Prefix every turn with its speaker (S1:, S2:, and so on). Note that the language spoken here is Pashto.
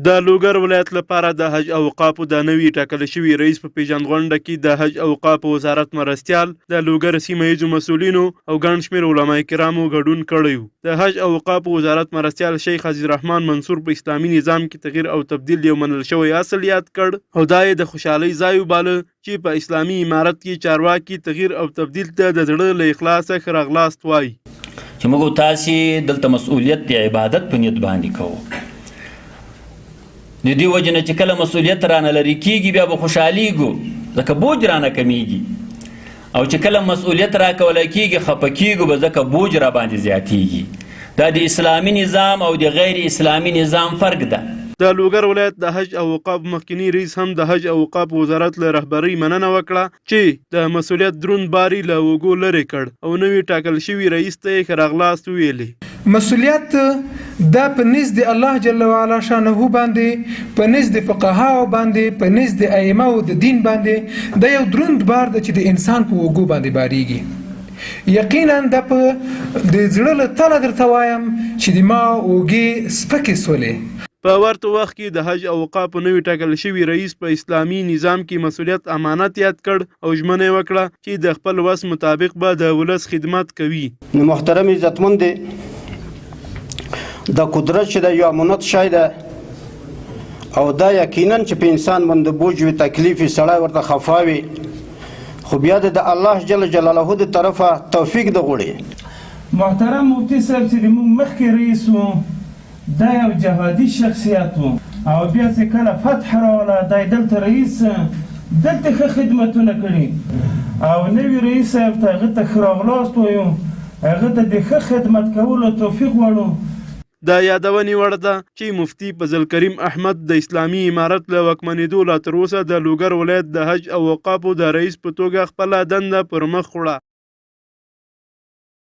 S1: د لوګر ولایت لپاره د حج او اوقافو د نوي ټاکل شوي رئیس په پیژندغونډه کې د حج او اوقافو وزارت مرستیال، د لوګر سیمه ییزو مسؤلینو او ګڼ شمېر علماء کرامو ګډون کړی وو. د حج او اوقافو وزارت مرستیال شیخ عزیز الرحمن منصور په اسلامي نظام کې تغیر او تبدیل یو منل شوی اصل یاد کړ او دا یې د خوشحالۍ ځای وباله چې په اسلامي امارت کې چارواکي تغیر او تبدیل ته د زړه له اخلاصه ښه راغلاست وايي.
S2: چې موږ او تاسې دلته مسؤلیت د عبادت په نیت باندې کوو، د دې وجې نه چې کله مسؤلیت رانه لرې کېږي بیا به خوشحالېږو، ځکه بوج رانه کمېږي، او چې کله مسؤلیت راکولی کېږي خفه کېږو به، ځکه بوج را باندې زیاتېږي. دا د اسلامي نظام او د غیر اسلامي نظام فرق ده.
S1: د لوګر ولایت د حج او اوقافو مخکیني رئیس هم د حج او اوقافو وزارت له رهبرۍ مننه وکړه چې د مسؤلیت دروند بار یې له اوږو لرې کړ او نوي ټاکل شوي رئیس ته یې ښه راغلاست وویلې.
S3: مسؤلیت دا په نزد د الله جل وعلا شانه باندې، په نزد د فقهاو باندې، په نزد د ائمه د دین باندې دا یو دروند بار ده چې د انسان په اوږو باندې باریږي. یقینا دا په د زړه له تله درته وایم چې د ما اوږې سپکې سولې.
S1: په ورته وخت کې د حج او اوقافو نوي ټاکل شوي رئیس په اسلامي نظام کې مسؤلیت امانت یاد کړ او ژمنه یې وکړه چې د خپل وس مطابق به د ولس خدمت کوي.
S4: نو محترم عزتمند دی د قدرت چې د یو امانت شی ده او دا یقینا چې په انسان باندې بوج وي، تکلیف وي، سړی ورته خفا وي، خو بیا د الله جل جلاله د طرفه توفیق د غوړي.
S5: محترم مفتي صاحب چې د موږ مخکې رئیس وو دا یو جهادي شخصیت وو او بیا چې کله فتح راغله دی دلته رئیس دلته ښه خدمتونه کړي او نوي رئیس صاحب ته هغه ته ښه راغلاست وایو، هغه ته د ښه خدمت کولو توفیق غواړو.
S1: د یادونې وړ ده چې مفتي فضل کریم احمد د اسلامي امارت له واکمنېدو لا تر اوسه د لوګر ولایت د حج او اوقافو د رئیس په توګه خپله دنده پر مخ وړه.